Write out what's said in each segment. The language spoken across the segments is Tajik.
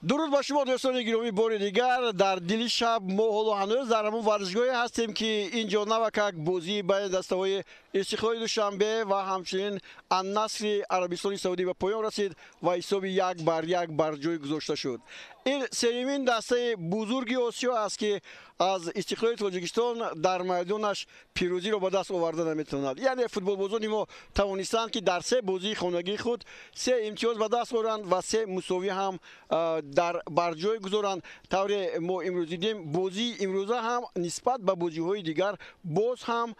Дуруд ба шумо, дӯстони гиромӣ. Бори дигар дар дили шаб мо ҳоло ҳанӯз дар ҳамон варзишгоҳе ҳастем, ки ин ҷо навакак бозии байни дастаҳои Истиқлоли Душанбе ва ҳамчунин Аннасри Арабистони Саудӣ ба поён расид ва ҳисоби 1-1 бар ҷой гузошта шуд. Ин сеюмин дастаи бузурги Осиё аст, ки аз Истиқлоли Тоҷикистон дар майдонаш пирӯзиро ба даст оварда наметавонад. Яъне футболбозони мо тавонистанд, ки дар се бозии хонагии худ се имтиёз ба даст оранд ва се мусовӣ ҳам дар бар ҷой гузоранд. Тавре мо имрӯз дидем, бозии имрӯза ҳам нисбат ба бозиҳои дигар боз ҳам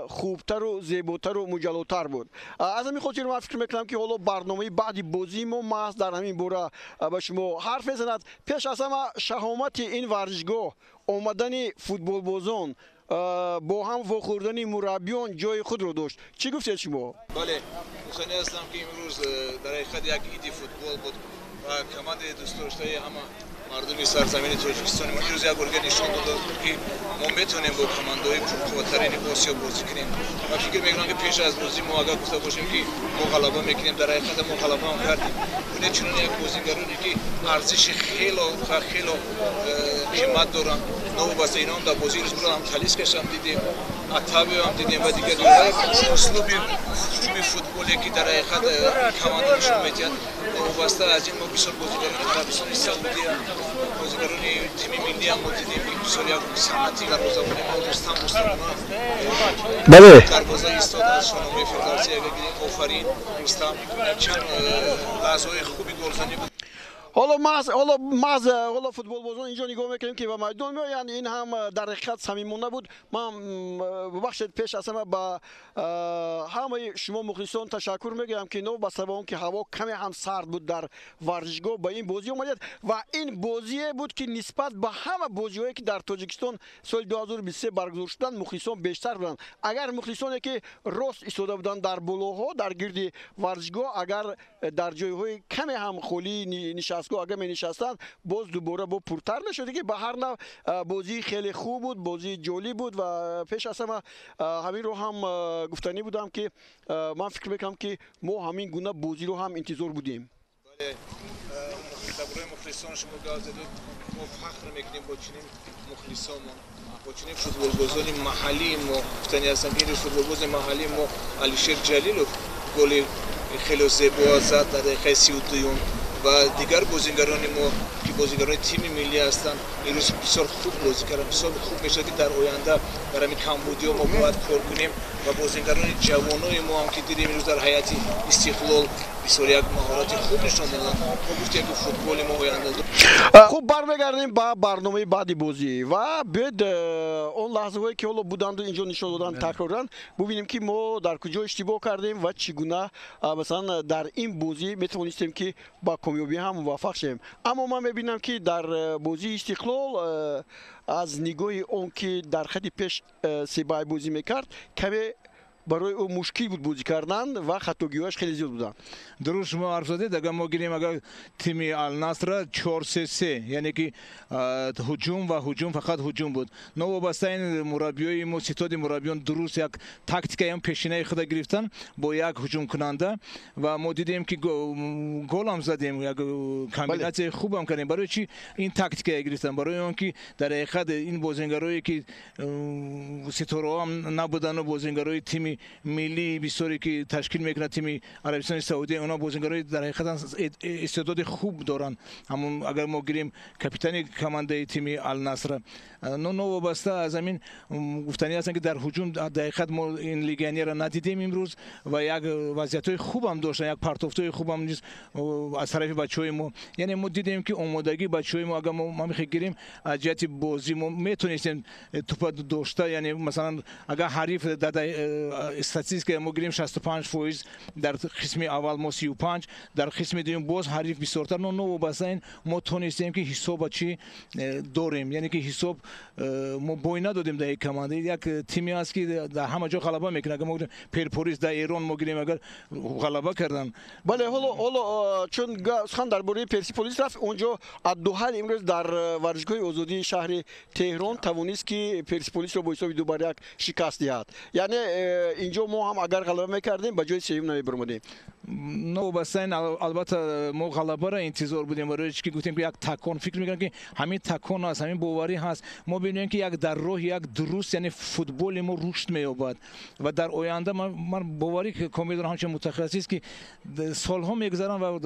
хубтару зеботару муҷаллотар буд. Аз ҳамин хотир ман фикр мекунам, ки ҳоло барномаи баъди бозии мо маҳз дар ҳамин бора ба шумо ҳарф мезанад. Пеш аз ҳама, шаҳомати ин варзишгоҳ, омадани футболбозон, бо ҳам вохӯрдани мураббиён ҷои худро дошт. Чӣ гуфтед шумо? Бале, гуфтанӣ ҳастам, ки имрӯз дар ҳақиқат як иди футбол буд ва командаи дӯстдоштаи ҳама мардуми сарзамини Тоҷикистони мо имрӯз як борга нишон дод, ки мо метавонем бо командаҳои пурқувваттарини Осиё бозӣ кунем. Ва фикр мекунам, ки пеш аз бозӣ мо агар гуфта бошем, ки мо ғалаба мекунем, дар ҳақиқат мо ғалаба ҳам кардем. Бинед, чунон як бозигароне, ки арзиши хело ва хело қимат доранд, новобаста инҳо дар бозии рӯз ҳам Талискашам дидем, Атабиам дидем ва дигар услуби хуби футболе, ки дар ҳақиқат команда нишон медиҳад. Новобаста аз ин, мо бисёр бозигарони Арабистони Саудия, бозигарони тими миллиам мо дидем, ки бисёр як санъати дарвозабони мо Рустам Рустамона дарвоза истод. Аз Шоҳномаи Фирдавсӣ агар гирем, офарин, Рустам, чанд лаҳзаҳои хуби голзанӣ буд. Ҳоло маҳз ҳоло футболбозон инҷо нигоҳ мекунем, ки ба майдон меоянд. Ин ҳам дар ҳақиқат самимона буд. Ман, бубахшед, пеш аз ҳама ба ҳамаи шумо мухлисон ташаккур мегӯям, ки новобаста ба он ки ҳаво каме ҳам сард буд, дар варзишгоҳ ба ин бозӣ омадед. Ва ин бозие буд, ки нисбат ба ҳама бозиҳое, ки дар Тоҷикистон соли 2023 баргузор шуданд, мухлисон бештар буданд. Агар мухлисоне, ки рост истода буданд дар болоҳо, дар гирди варзишгоҳ, агар дар ҷойҳои каме ҳам холии нишастгоҳ агар менишастанд, боз дубора бо пуртар мешуд. Ки ба ҳар нав, бозии хеле хуб буд, бозии ҷолиб буд. Ва пеш аз ҳама ҳаминро ҳам гуфтанӣ будам, ки ман фикр мекунам, ки мо ҳамин гуна бозиро ҳам интизор будем. Бале, дар бораи мухлисон шумо гап задед. Мо фахр мекунем бо чунин мухлисонмон, бо чунин футболбозони маҳаллии мо. Гуфтанӣ ҳастам, ки ин футболбози маҳаллии мо Алишер Ҷалилов голи хеле зебо зад дар дақиқаи 32-юм ва дигар бозигарони мо, ки бозигарони тими миллӣ ҳастанд, имрӯз бисёр хуб бозӣ карданд. Бисёр хуб мешавад, ки дар оянда дар ҳамин камбудиҳо мо бояд кор кунем. Ва бозигарони ҷавонои мо ҳам, ки дидем, имрӯз дар ҳайати Истиқлол бисёр як маҳорати хуб нишон доданд. Мо гуфтем, ки футболи мо оянда Хуб, бармегардем ба барномаи баъди бозӣ ва биёед он лаҳзаҳое, ки ҳоло буданду инҷо нишон доданд, такроран бубинем, ки мо дар куҷо иштибоҳ кардем ва чӣ гуна, масалан, дар ин бозӣ метавонистем, ки ба комёбӣ ҳам муваффақ шавем. Аммо ман мебинам, ки дар бозии Истиқлол аз нигоҳи он ки дар хати пеш Себай бозӣ мекард, каме барои ӯ мушкил буд бозӣ кардан ва хатогиҳояш хеле зиёд буданд. Дуруст шумо ҳарф задед. Агар мо гирем, агар тими Алнасра 4-3-3, яъне ки ҳуҷум ва ҳуҷум, фақат ҳуҷум буд. Новобаста ин, мураббиёи мо, ситоди мураббиён дуруст як тактикаам пешинаи худа гирифтан бо як ҳуҷумкунанда ва мо дидем, ки голам задем, як комбинатсияи хубам кардем. Барои чи ин тактикая гирифтан? Барои он ки дар ҳақиқат ин бозингарое, ки ситораҳоам набудану бозингарои тими миллии бисёре, ки ташкил мекунад тими Арабистони Саудия, онҳо бозингарои дар ҳақиқатан истеъдоди хуб доранд. Ҳамон агар мо гирем капитани командаи тими Алнасра. Но новобаста аз ҳамин, гуфтанӣ ҳастам, ки дар ҳуҷум дар ҳақиқат мо ин легионера надидем имрӯз ва як вазъиятҳои хубам доштанд, як партофтҳои хубам низ аз тарафи бачаҳои мо. Яъне мо дидем, ки омодагии бачаҳои мо, агар мо мехоҳем гирем аз ҷиҳати бозӣ, мо метонистем тӯпа дошта, яъне масалан, агар ҳариф дар статистика мо гирем, 65%, дар қисми аввал мо 35, дар қисми дуюм боз ҳариф бисёртар. Но новобаста ин, мо тонистем, ки ҳисоба чӣ дорем, яъне ки ҳисоб мо бой надодем дар ин команда. Як тиме аст, ки дар ҳама ҷо ғалаба мекунад. Агар мо гирем Перполис дар Эрон, мо гирем, агар ғалаба карданд. Бале, ҳоло чун сухан дар бораи Персиполис рафт, онҷо Аддуҳал имрӯз дар варзишгоҳи Озодии шаҳри Теҳрон тавонист, ки Персиполисро бо ҳисоби 2-1 шикаст диҳад. Яъне Инҷо мо ҳам агар ғалаба мекардем, ба ҷои сеюм намебаромадем. Новобаста ин, албатта, мо ғалабаро интизор будем, барои чӣ ки гуфтем, ки як такон, фикр мекунам, ки ҳамин такон аст, ҳамин боварӣ ҳаст. Мо бинем, ки як дар роҳи як дуруст, яъне футболи мо рушд меёбад ва дар оянда ман боварӣ комил дорам, ҳамчун мутахассис, ки солҳо мегузаранд ва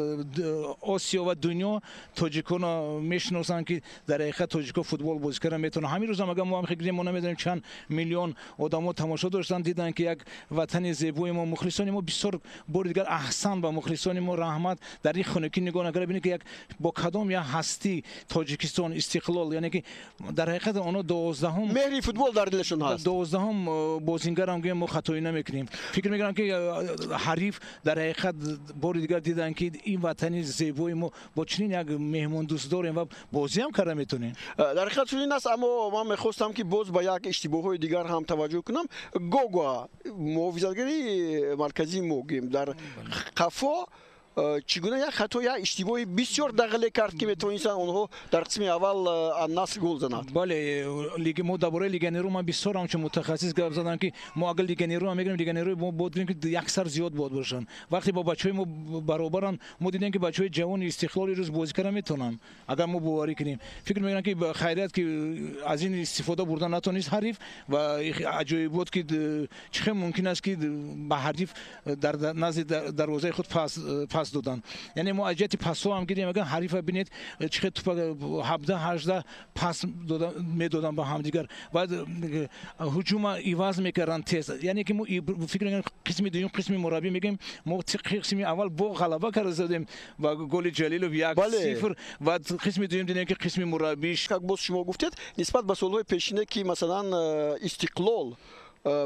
Осиё ва дунё тоҷиконро мешиносанд, ки дар ҳақиқат тоҷико футбол бозӣ кардан метавонанд. Ҳамин рӯзам агар мо ҳам гирем, мо намедонем чанд миллион одамо тамошо доштанд, диданд, ки як ватани зебои мо, мухлисони мо. Бисёр бори дигар аҳсан ба мухлисони мо, раҳмат. Дар ин хунукӣ нигоҳ накарда, бинед, ки як бо кадом як ҳастӣ Тоҷикистон, Истиқлол, яъне ки дар ҳақиқат онҳо 12-ум меҳри футбол дар дилашон ҳаст. 12-ум бозингарам гӯем, мо хатоӣ намекунем. Фикр мекунам, ки ҳариф дар ҳақиқат бори дигар диданд, ки ин ватани зебои мо бо чунин як меҳмондӯст дорем ва бозиам карда метавонем. Дар ҳақиқат чунин аст, аммо ман мехостам, ки боз ба як иштибоҳҳои дигар ҳам таваҷҷӯҳ кунам. Гогоа, муҳофизатгари марказии мо, гӯем, дар қафо чӣ гуна як хато, як иштибоҳи бисёр дағале кард, ки метавонистанд онҳо дар қисми аввал Аннаср гол занад. Бале, мо дар бораи легионеру ман бисёр ҳамчун мутахассис гап задам, ки мо агар легионеру мегирем, легионеру мо бояд гирем, ки яксар зиёд бояд бошанд. Вақте бо бачаҳои мо баробаранд, мо дидем, ки бачаҳои ҷавони Истиқлол ирӯз бозӣ карда метавонанд, агар мо боварӣ кунем. Фикр мекунам, ки хайрият, ки аз ин истифода бурдан натонист ҳариф. Ва аҷоибот, ки чӣ хел мумкин аст, ки ба ҳариф дар назди дарвозаи худ пас доданд. Яъне мо аз ҷиҳати пасҳо ҳам гирем, агар ҳарифа бинед, чӣ хел тупа 17, 18 пас медоданд ба ҳамдигар, баъд ҳуҷума иваз мекарданд тез. Яъне ки мо фикр мекунем, қисми дуюм, қисми мураббӣ мегӯем, мо қисми аввал бо ғалаба карда задем ба голи Ҷалилов 1-0 ва қисми дуюм дидем, ки қисми мураббиш Как боз шумо гуфтед, нисбат ба солҳои пешина, ки масалан Истиқлол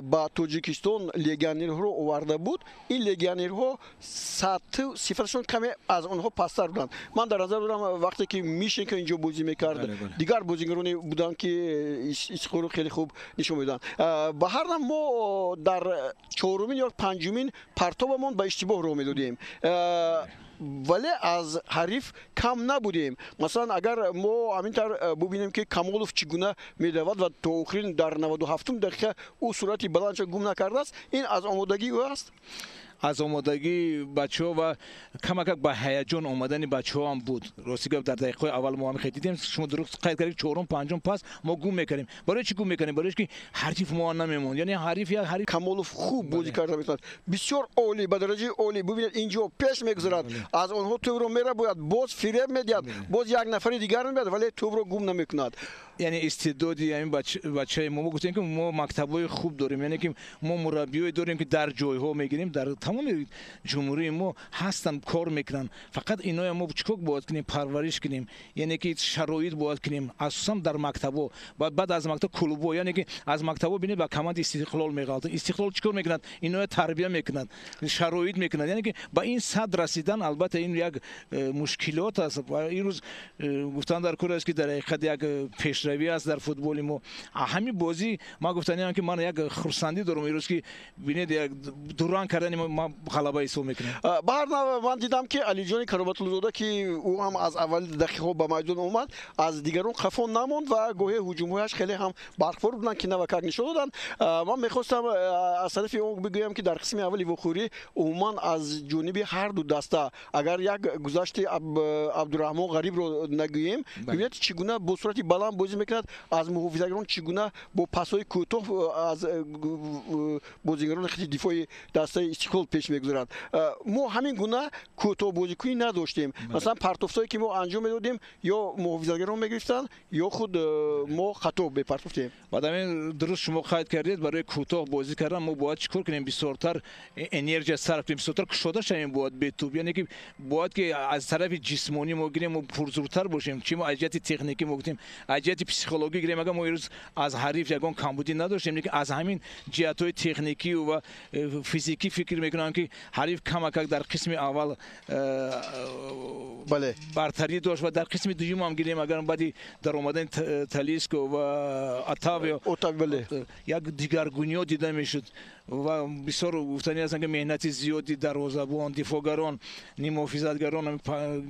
ба Тоҷикистон легионерҳоро оварда буд, ин легионерҳо сатҳу сифаташон каме аз онҳо пасттар буданд. Ман дар назар дорам, вақте ки Мишенко инҷо бозӣ мекард, дигар бозигароне буданд, ки Истиқлолро хеле хуб нишон медоданд. Ба ҳар нам мо дар чорумин ё панҷумин партобамон ба иштибоҳ роҳ медодем, вале аз ҳариф кам набудем. Масалан, агар мо ҳамин тавр бубинем, ки Камолов чӣ гуна медавад ва то охирин, дар 97-ум дақиқа ӯ суръати баландша гум накардааст, ин аз омодагии ӯ аст. Аз омодагии бачаҳо ва камакак ба ҳаяҷон омадани бачаҳо ҳам буд. Рости гап, дар дақиқаҳои аввал мо ҳам хел дидем, шумо дуруст қайд кардед, чорум, панҷум пас мо гум мекардем. Барои чӣ гум мекардем? Барои ки ҳариф мо намемонд, яъне ҳариф як ҳариф Камолов хуб бозӣ карда метавонад, бисёр олӣ, ба дараҷаи олӣ. Бубинед, инҷо пеш мегузарад, аз онҳо тӯбро мерабояд, боз фиреб медиҳад, боз як нафари дигар мебиёд, вале тӯбро гум намекунад. Яъне истеъдоди ҳамин бачаи мо, гуфтем, ки мо мактабҳои хуб дорем, яъне ки мо мураббиҳое дорем, ки дар ҷойҳо мегирем, дар тамоми ҷумҳурии мо ҳастанд, кор мекунанд. Фақат иноя мо чӣ кор бояд кунем? Парвариш кунем, яъне ки шароит бояд кунем, асосан дар мактабҳо, баъд аз мактаб клубҳо. Яъне ки аз мактабҳо, бинед, ба командаи Истиқлол меғалтад. Истиқлол чӣ кор мекунад? Иноя тарбия мекунад, шароит мекунад. Яъне ки ба ин сад расидан, албатта, ин як мушкилот аст. Ва имрӯз гуфтан дар кор аст, ки дар ҳақиқат як пешравӣ аст дар футболи мо. Ҳамин бозӣ ман гуфтаниам, ки ман як хурсандӣ дорам имрӯз, ки бинед, як дуранг кардани ман ғалаба ҳисоб мекунам. Ба ҳар нав, ман дидам, ки Алиҷони Кароматуллозода, ки ӯ ҳам аз аввали дақиқаҳо ба майдон омад, аз дигарон қафо намонд ва гоҳе ҳуҷумҳояш хеле ҳам барқвор буданд, ки навакак нишон доданд. Ман мехостам аз тарафи он бигӯям, ки дар қисми аввали вохӯрӣ умуман аз ҷониби ҳар ду даста, агар як гузашти Абдураҳмон Ғарибро нагӯем, бибинед, чӣ гуна бо суръати баланд бозӣ мекунад, аз муҳофизагарон чӣ гуна бо пасҳои кӯтоҳ аз бозигарони хати дифои дастаи Истиқлол пеш мегузарад. Мо ҳамин гуна кӯтоҳбозикунӣ надоштем. Масалан, партофтҳое, ки мо анҷом медодем, ё муҳофизатгарон мегирифтанд, ё худ мо хато мепартофтем. Баъд ҳамин дуруст шумо қайд кардед, барои кӯтоҳ бозӣ кардан мо бояд чӣ кор кунем? Бисёртар энергия сарф кунем, бисёртар кушода шавем бояд бе тӯб. Яъне ки бояд ки аз тарафи ҷисмонӣ мо гирем, мо пурзуртар бошем. Чи мо аз ҷиҳати техникӣ мо гуфтем, аз ҷиҳати психологӣ гирем, агар мо имрӯз аз ҳариф ягон камбудӣ надоштем, лекин аз ҳамин ҷиҳатҳои техникию ва физикӣ фикр мекунам, ки ҳариф камакак дар қисми аввал бартарӣ дошт. Ва дар қисми дуюм ҳам гирем, агар баъди даромадани Талиско ва Отавио як дигаргуниҳо дида мешуд. Ва бисёр гуфтанӣ ҳастанд, ки меҳнати зиёди дарвозабон, дифоъгарон, нимҳофизатгарон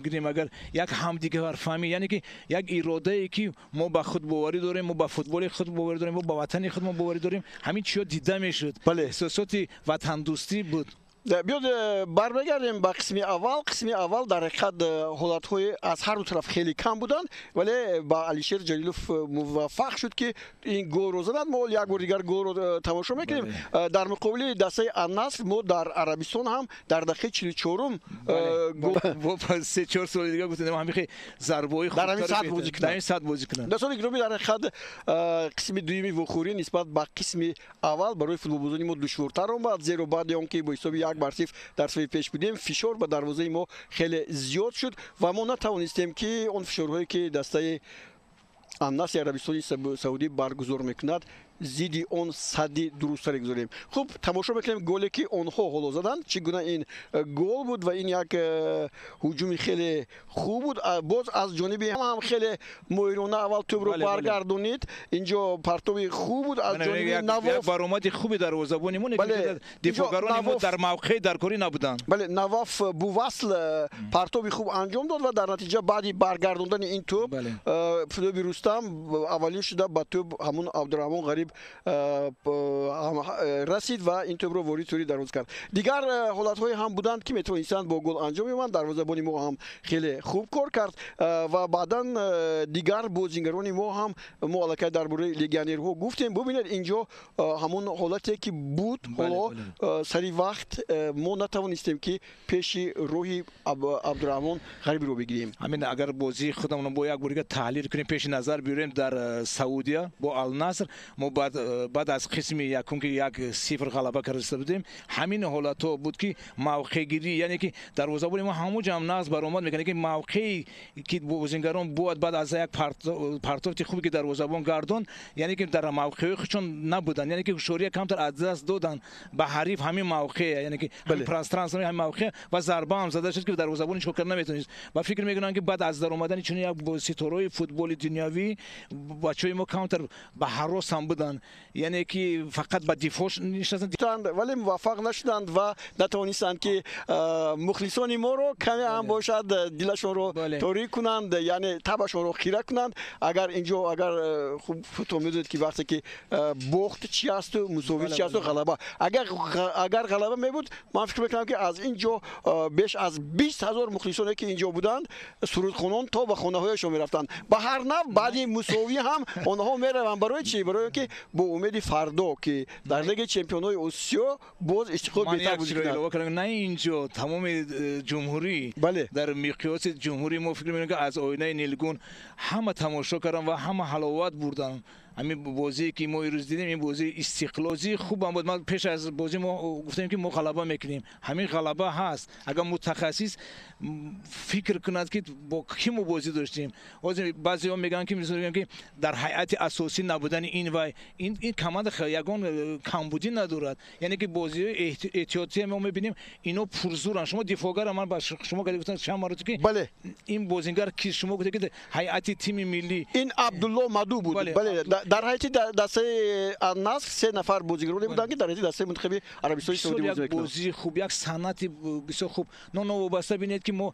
гирем, агар як ҳамдигарфаҳмӣ, яъне ки як иродае, ки мо ба худ боварӣ дорем, мо ба футболи худ боварӣ дорем, мо ба ватани худ мо боварӣ дорем, ҳамин чизҳо дида мешуд. Эҳсосоти ватандӯстӣ буд. Биёд бармегардем ба қисми аввал. Қисми аввал дар ҳақиқат ҳолатҳои аз ҳар ду тараф хеле кам буданд, вале ба Алишер Ҷалилов муваффақ шуд, ки ин голро заданд. Мо як бор дигар голро тамошо мекунем. Дар муқобили дастаи Аннаср мо дар Арабистон ҳам дар дақиқаи 44-ум 3-4 соли дигар гуфтем, ҳамин зарбаҳои дар ҳамин сатҳ бозӣ кунанд. Дар ҳамин сатҳ бозӣ кунанд. Дӯстони гиромӣ, дар ҳақиқат қисми дуюми вохӯрӣ нисбат ба қисми аввал барои футболбозони мо душвортар омад, зеро баъди он ки бо ҳисоби 1-0 дар сафи пеш будем, фишор ба дарвозаи мо хеле зиёд шуд ва мо натавонистем, ки он фишорҳое, ки дастаи Аннаси Арабистони Саудӣ баргузор мекунад, зидди он садди дурусттаре гузорем. Хуб, тамошо мекунем голе, ки онҳо ҳоло заданд. Чӣ гуна ин гол буд ва ин як ҳуҷуми хеле хуб буд. Боз аз ҷониби ҳам хеле моҳирона аввал тӯбро баргардонид. Инҷо партоби хуб буд аз ҷониби Навоф. Баромади хуби дарвозабони мо, дифоъгарони мо дар мавқеи даркорӣ набуданд. Бале, Навоф Бувасл партоби хуб анҷом дод ва дар натиҷа баъди баргардондани ин тӯб тӯби Рустам аввалин шуда ба тӯб ҳамун Абдураҳмон Ғариб расид ва ин тӯбро ворид тӯри дарвоза кард. Дигар ҳолатҳое ҳам буданд, ки метавонистанд бо гол анҷом ёбанд. Дарвозабони мо ҳам хеле хуб кор кард ва баъдан дигар бозингарони мо ҳам, мо аллакай дар бораи легионерҳо гуфтем. Бубинед, инҷо ҳамон ҳолате, ки буд, ҳоло сари вақт мо натавонистем, ки пеши роҳи Абдураҳмон Ғарибиро бигирем. Ҳамин агар бозии худамонро бо як бор дига таҳлил кунем, пеши назар биёрем, дар Саудия бо Алнаср мо баъд аз қисми якум, ки 1-0 ғалаба карда будем, ҳамин ҳолатҳо буд, ки мавқеъгирӣ, яъне ки дарвозабони мо ҳамон ҷо ҳам нағз баромад мекунад, ки мавқее ки бозингарон бояд баъд аз як партофти хубе, ки дарвозабон гардон, яъне ки дар мавқеъҳои худшон набуданд, яъне ки ҳушёрия камтар аз даст доданд ба ҳариф ҳамин мавқеъ, яъне ки ҳамин пространство, ҳамин мавқеъ, ва зарба ҳам зада шуд, ки дарвозабон ҳеҷ кор карда наметавонист. Ва фикр мекунам, ки баъд аз даромадани чунин як ситораҳои футболи дунявӣ бачаҳои мо камтар ба ҳарос ҳам буданд, яъне ки фақат ба дифоъ нишастанд, вале муваффақ нашуданд ва натавонистанд, ки мухлисони моро каме ҳам бошад дилашонро торик кунанд, яъне табашонро хира кунанд. Агар инҷо агар хуб худтон медонед, ки вақте ки бохт чи асту мусовӣ чи асту ғалаба, агар ғалаба мебуд, ман фикр мекунам, ки аз ин ҷо беш аз 20 000 мухлисоне, ки инҷо буданд, сурудхонон то ба хонаҳояшон мерафтанд. Ба ҳар нав баъди мусовӣ ҳам онҳо мераванд. Барои чӣ? Барои он ки бо умеди фардо, ки дар Лигаи чемпионҳои Осиё боз Истиқлол беҳтар бозӣ кунад. На инҷо, тамоми ҷумҳурӣ, дар миқёси ҷумҳурӣ мо фикр мекунем, ки аз оинаи нилгун ҳама тамошо карданд ва ҳама ҳаловат бурданд. Ҳамин бозие, ки мо имрӯз дидем, ин бозии Истиқлол бозии хубам буд. Ман пеш аз бозӣ мо гуфтем, ки мо ғалаба мекунем. Ҳамин ғалаба ҳаст. Агар мутахассис фикр кунад, ки бо кӣ мо бозӣ доштем. Ҳозир баъзеҳо мегӯянд, ки мегӯянд, ки дар ҳайати асосӣ набудани ин вай, ин команда ягон камбудӣ надорад, яъне ки бозиҳои эҳтиётия мо мебинем, ино пурзуранд. Шумо дифоъгара, ман ба шумо гуфтам чанд маротиба, ки ин бозингар ки шумо гуфтед, ки ҳайати тими миллӣ. Ин Абдулло Маду буд. Бале, дар ҳайати дастаи Аннаср се нафар бозигароне буданд, ки дар ҳайати дастаи мунтахаби Арабистони Саудӣ бозӣ мекунанд. Бозии хуб, як санъати бисёр хуб. Но новобаста бинед, ки мо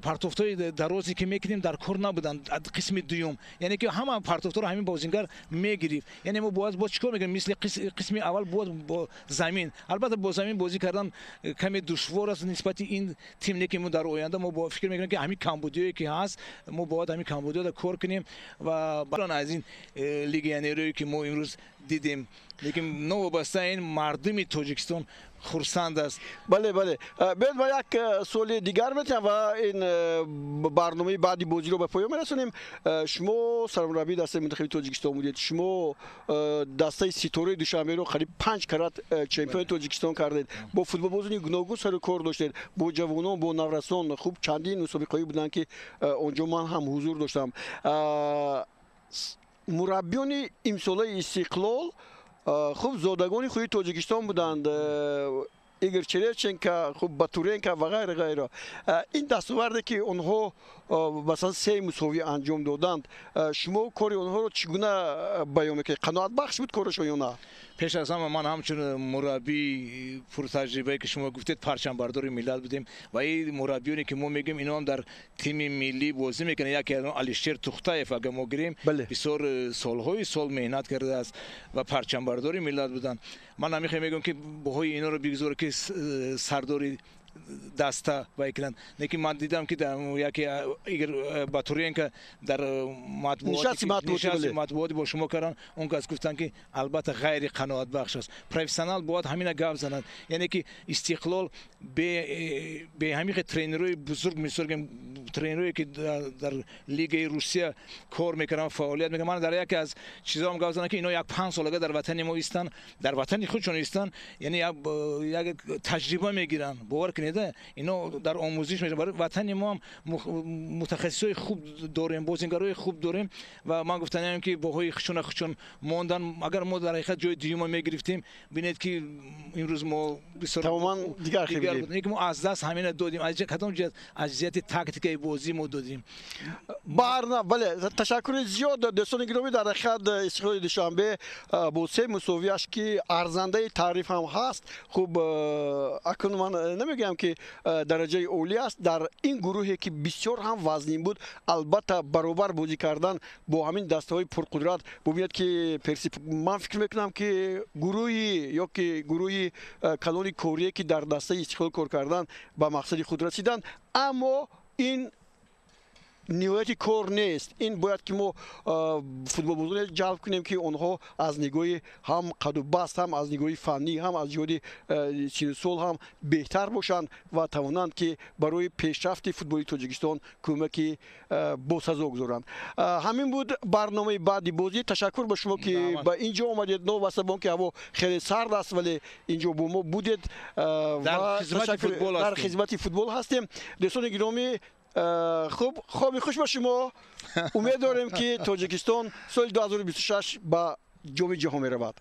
партофтҳои дарозе, ки мекунем, дар кор набуданд қисми дуюм, яъне ки ҳама партофтҳоро ҳамин бозингар мегирифт. Яъне мо бояд боз чӣ кор мекунем? Мисли қисми аввал бояд бо замин, албатта, бо замин бозӣ кардан каме душвор аст нисбати ин тим, не ки мо дар оянда мо фикр мекунем, ки ҳамин камбудиҳое, ки ҳаст, мо бояд ҳамин камбудиҳоро кор кунем ва аз ин легионерое, ки мо имрӯз дидем. Лекин новобаста ин мардуми Тоҷикистон хурсанд аст. Бале, биёед ба як суоли дигар метиҳам ва ин барномаи баъди бозиро ба поён мерасонем. Шумо сармураббии дастаи мунтахаби Тоҷикистон будед. Шумо дастаи Ситораи Душанберо қариб панҷ карат чемпиони Тоҷикистон кардед, бо футболбозони гуногун сару кор доштед, бо ҷавонон, бо наврасон. Хуб, чандин мусобиқаҳое буданд, ки он ҷо ман ҳам ҳузур доштам. Мураббиёни имсолаи Истиқлол хуб зодагони худи Тоҷикистон буданд. Игор Черевченко, хуб, Батуренко ва ғайра ғайра. Ин дастоварде, ки онҳо масалан се мусовӣ анҷом доданд, шумо кори онҳоро чӣ гуна баён мекунед? Қаноатбахш буд корашон ё на? Пеш аз ҳама, ман ҳамчун мураббии пуртаҷрибае, ки шумо гуфтед, парчамбардори миллат будем ва ин мураббиёне, ки мо мегӯем, иноам дар тими миллӣ бозӣ мекунанд. Яке аз он Алишер Тухтаев, агар мо гирем, бисёр солҳои сол меҳнат кардааст ва парчамбардори миллат буданд. Ман намехоҳам, мегӯям, ки баҳои инҳоро бигузор, ки сардори даста вай кунанд, лекин ман дидам, ки яке Игор Батуренко дар матбуоти бо шумо карданд, он кас гуфтанд, ки албатта ғайри қаноатбахш аст. Профессионал бояд ҳамина гап занад, яъне ки Истиқлол бе ҳамин тренерҳои бузург, мисол тренерое, ки дар лигаи Русия кор мекунанд, фаъолият мекунанд. Ман дар яке аз чизоам гап занам, ки ино як 5 солага дар ватани мо истанд, дар ватани худшон истанд, яъне як таҷриба мегиранд. Бовар кунед, ино дар омӯзиш мешаванд. Барои ватани мо ҳам мутахассисои хуб дорем, бозингарои хуб дорем ва ман гуфтаниам, ки баҳои худшона худшон мондан. Агар мо дар ҳақиқат ҷои дуюма мегирифтем, бинед, ки имрӯз мо бисёр тамоман дигар. Мо аз даст ҳамина додем. Аз кадом ҷиҳат? Аз ҷиҳати тактикаи бозӣ мо додем. Барна, бале, ташаккури зиёд, дӯстони гиромӣ. Дар ҳақиқат, Истиқлоли Душанбе бо се мусовиаш, ки арзандаи таъриф ҳам ҳаст, хуб, акнун ман намегӯям, ки дараҷаи олӣ аст. Дар ин гурӯҳе, ки бисёр ҳам вазнин буд, албатта, баробар бозӣ кардан бо ҳамин дастаҳои пурқудрат, бубинед, ки Персип, ман фикр мекунам, ки гурӯҳи ё ки гурӯҳи калони корие, ки дар дастаи Истиқлол кор кардан, ба мақсади худ расиданд. Аммо ин ниҳояти кор нест. Ин бояд, ки мо футболбозоне ҷалб кунем, ки онҳо аз нигоҳи ҳам қаду баст, ҳам аз нигоҳи фаннӣ, ҳам аз ҷиҳати сину сол ҳам беҳтар бошанд ва тавонанд, ки барои пешрафти футболи Тоҷикистон кӯмаки босазо гузоранд. Ҳамин буд барномаи баъди бозӣ. Ташаккур ба шумо, ки ба ин ҷо омадед, новобаста ба он ки ҳаво хеле сард аст, вале ин ҷо бо мо будед. Дар хизмати футбол ҳастем. Дӯстони гиромӣ, хуб, хоби хуш ба шумо. Умед дорем, ки Тоҷикистон соли 2026 ба Ҷоми ҷаҳон меравад.